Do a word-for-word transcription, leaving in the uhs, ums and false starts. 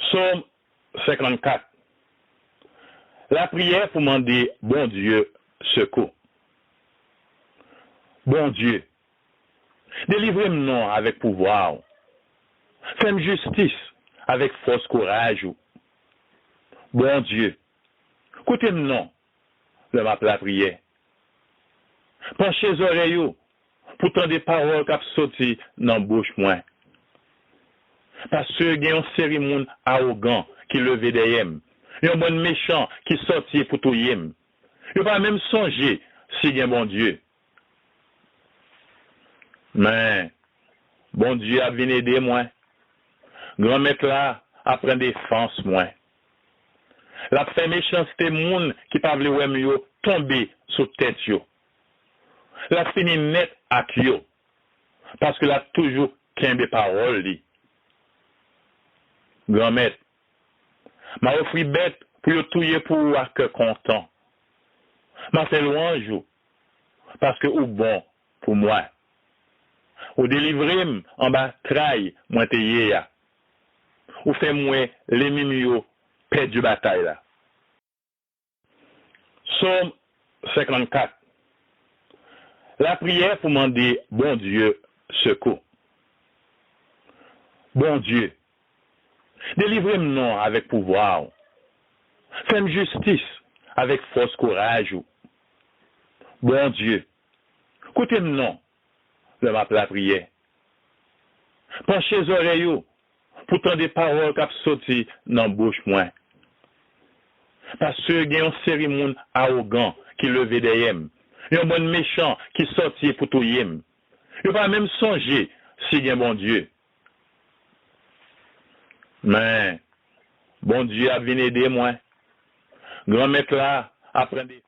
Sòm senkannkat. Lapriyè pou mande Bondye sekou. Bondye, delivre m non avèk pouvwa w. Fè m jistis avèk fòs kouraj ou. Bondye, koute m non lè m ap lapriyè. Panche zòrèy ou pou tande pawòl k ap soti nan bouch mwen. Paske gen yon seri moun awogan ki leve dèyè m, yon bann mechan ki sòti pou touye m. Yo pa menm sonje si gen Bondye. Men, Bondye ap vin ede mwen. Granmèt la ap pran defans mwen. L ap fè mechanste moun ki pa vle wè m yo tonbe sou tèt yo. L ap fini nèt ak yo, paske l ap toujou kenbe pawòl li. Granmèt, m a ofri bèt pou yo touye pou ou ak kè kontan. M a fè lwanj ou, paske ou bon pou mwen. Ou delivre m anba tray mwen te ye a. Ou fè m wè lènmi m yo pèdi batay la. Sòm senkannkat. Lapriyè pou mande Bondye sekou. Bondye, delivre m non avèk pouvwa w. Fè m jistis avèk fòs kouraj ou. Bondye, koute m non lè m ap lapriyè. Panche zòrèy ou pou tande pawòl k ap soti nan bouch mwen. Paske gen yon seri moun awogan ki leve dèyè m, yon bann mechan ki sòti pou touye m. Yo pa menm sonje si gen Bondye. Men, Bondye ap vin ede mwen. Granmèt la ap pran de